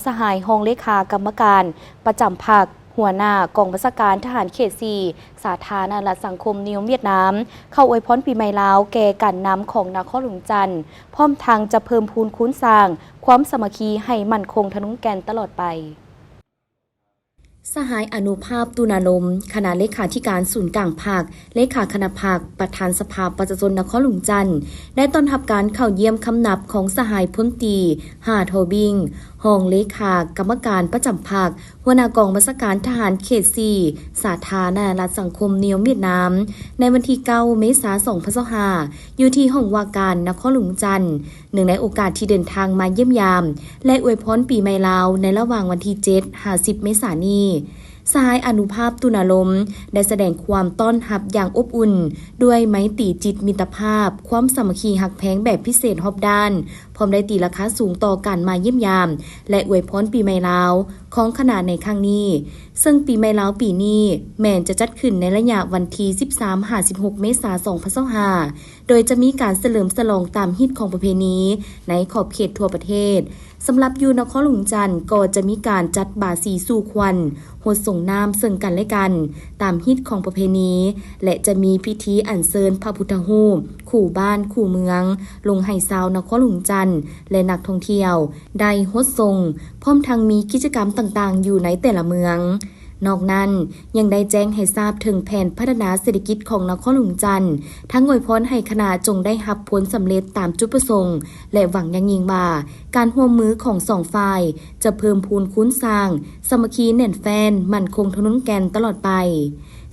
ສະຫາຍຮອງເລຂາກຳມະການປະຈຳພັກ, ຫົວໜ້າກອງບັນຊາການທະຫານເຂດສີ່ ສາທາລະນະລັດສັງຄົມນິຍົມຫວຽດນາມ ເຂົ້າອວຍພອນປີໃໝ່ລາວແກ່ການນຳຂອງນະຄອນຫຼວງຈັນ, ພ້ອມທັງຈະເພີ່ມພູນຄູນສ້າງຄວາມສາມັກຄີໃຫ້ໝັ້ນຄົງທະນົງແກ່ນຕະຫຼອດໄປ. ສະຫາຍອະນຸພາບ ຕຸນາລົມ ຄະນະເລຂາທິການສູນກາງພັກ, ເລຂາຄະນະພັກ, ປະທານສະພາປະຊາຊົນນະຄອນຫຼວງຈັນ ໄດ້ຕ້ອນຮັບການເຂົ້າຢ້ຽມຄຳນັບຂອງສະຫາຍພົນຕີ ຫາ ທໍບິງ ຮອງເລຂາກຳມະການປະຈຳພັກ, ຫົວໜ້າກອງບັນຊາການທະຫານເຂດສີ່ ສາທາລະນະລັດສັງຄົມນິຍົມຫວຽດນາມ ໃນວັນທີເກົ້າ ເມສາ ສອງພັນຊາວຫ້າ ຢູ່ທີ່ຫ້ອງວ່າການນະຄອນຫຼວງຈັນ, ເນື່ອງໃນໂອກາດທີ່ເດີນທາງມາຢ້ຽມຢາມ ແລະ ອວຍພອນປີໃໝ່ລາວ ໃນລະຫວ່າງວັນທີເຈັດ ຫາ ສິບ ເມສານີ້, ສະຫາຍອະນຸພາບ ຕຸນາລົມ ໄດ້ສະແດງຄວາມຕ້ອນຮັບຢ່າງອົບອຸ່ນ ດ້ວຍໄມຕີຈິດມິດຕະພາບ, ຄວາມສາມັກຄີຮັກແພງແບບພິເສດຮອບດ້ານ, ພ້ອມໄດ້ຕີລາຄາສູງຕໍ່ການມາຢ້ຽມຢາມ ແລະ ອວຍພອນປີໃໝ່ລາວຂອງຄະນະໃນຄັ້ງນີ້, ເຊິ່ງປີໃໝ່ລາວປີນີ້ແມ່ນຈະຈັດຂຶ້ນໃນໄລຍະວັນທີສິບສາມ ຫາ ສິບຫົກ ເມສາ ສອງພັນຊາວຫ້າ ໂດຍຈະມີການສະເຫຼີມສະຫຼອງຕາມຮີດຄອງປະເພນີໃນຂອບເຂດທົ່ວປະເທດ. ສຳລັບຢູ່ນະຄອນຫຼວງຈັນ ກໍຈະມີການຈັດບາສີສູ່ຂວັນ, ຫົດສົງນ້ຳເຊິ່ງກັນແລະກັນ ຕາມຮີດຄອງປະເພນີ ແລະ ຈະມີພິທີອັນເຊີນພະພຸດທະຮູບ, ຄູ່ບ້ານ, ຄູ່ເມືອງ ລົງໃຫ້ຊາວນະຄອນຫຼວງຈັນ ແລະ ນັກທ່ອງທ່ຽວໄດ້ຫົດສົງ, ພ້ອມທັງມີກິດຈະກຳຕ່າງໆຢູ່ໃນແຕ່ລະເມືອງ. ນອກນັ້ນ ຍັງໄດ້ແຈ້ງໃຫ້ຊາບເຖິງແຜນພັດທະນາເສດຖະກິດຂອງນະຄອນຫຼວງຈັນ, ທັງອວຍພອນໃຫ້ຄະນະຈົ່ງໄດ້ຮັບຜົນສຳເລັດຕາມຈຸດປະສົງ ແລະ ຫວັງຢ່າງຍິ່ງວ່າ ການຮ່ວມມືຂອງສອງຝ່າຍຈະເພີ່ມພູນຄູນສ້າງສາມັກຄີແໜ້ນແຟ້ນ, ໝັ້ນຄົງທະນົງແກ່ນຕະຫຼອດໄປ.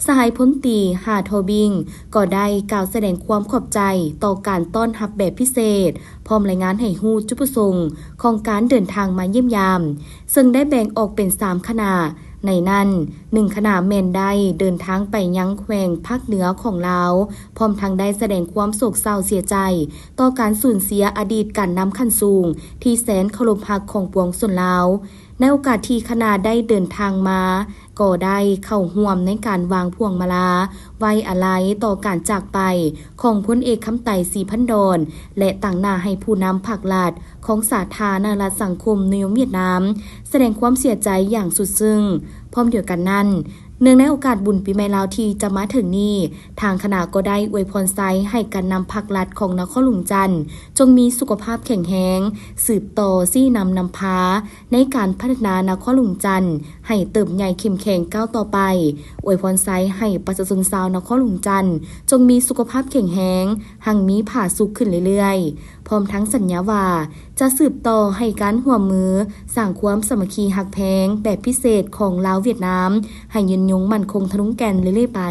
ສະຫາຍພົນຕີ ຫາ ທໍບິງ ກໍໄດ້ກ່າວສະແດງຄວາມຂອບໃຈຕໍ່ການຕ້ອນຮັບແບບພິເສດ, ພ້ອມລາຍງານໃຫ້ຮູ້ຈຸດປະສົງຂອງການເດີນທາງມາຢ້ຽມຢາມ, ເຊິ່ງໄດ້ແບ່ງອອກເປັນສາມຄະນະ. ໃນນັ້ນ ໜຶ່ງຄະນະແມ່ນໄດ້ເດີນທາງໄປຍັງແຂວງພາກເໜືອຂອງລາວ, ພ້ອມທັງໄດ້ສະແດງຄວາມໂສກເສົ້າເສຍໃຈຕໍ່ການສູນເສຍອະດີດການນຳຂັ້ນສູງທີ່ແສນເຄົາລົບຮັກຂອງປວງຊົນລາວ. ໃນໂອກາດທີ່ຄະນະໄດ້ເດີນທາງມາ, ກໍໄດ້ເຂົ້າຮ່ວມໃນການວາງພວງມາລາໄວ້ອາໄລຕໍ່ການຈາກໄປຂອງພົນເອກ ຄຳໄຕ ສີພັນດອນ ແລະ ຕາງໜ້າໃຫ້ຜູ້ນຳພັກລັດຂອງສາທາລະນະລັດສັງຄົມນິຍົມຫວຽດນາມ ສະແດງຄວາມເສຍໃຈຢ່າງສຸດຊຶ້ງ. ພ້ອມດຽວກັນນັ້ນ, ເນື່ອງໃນໂອກາດບຸນປີໃໝ່ລາວທີ່ຈະມາເຖິງນີ້, ທາງຄະນະກໍໄດ້ອວຍພອນໄຊໃຫ້ການນຳພັກລັດຂອງນະຄອນຫຼວງຈັນ ຈົ່ງມີສຸຂະພາບແຂງແຮງ, ສືບຕໍ່ຊີ້ນຳນຳພາ ໃນການພັດທະນານະຄອນຫຼວງຈັນໃຫ້ເຕີບໃຫຍ່ເຂັ້ມແຂງກ້າວຕໍ່ໄປ, ອວຍພອນໄຊໃຫ້ປະຊາຊົນຊາວນະຄອນຫຼວງຈັນຈົ່ງມີສຸຂະພາບແຂງແຮງ, ຮັ່ງມີຜາສຸກຂຶ້ນເລື້ອຍໆ, ພ້ອມທັງສັນຍາວ່າຈະສືບຕໍ່ໃຫ້ການຮ່ວມມືສ້າງຄວາມສາມັກຄີຮັກແພງແບບພິເສດຂອງລາວຫວຽດນາມໃຫ້ຍືນຍົງໝັ້ນຄົງທະນົງແກ່ນເລື້ອຍໆໄປ.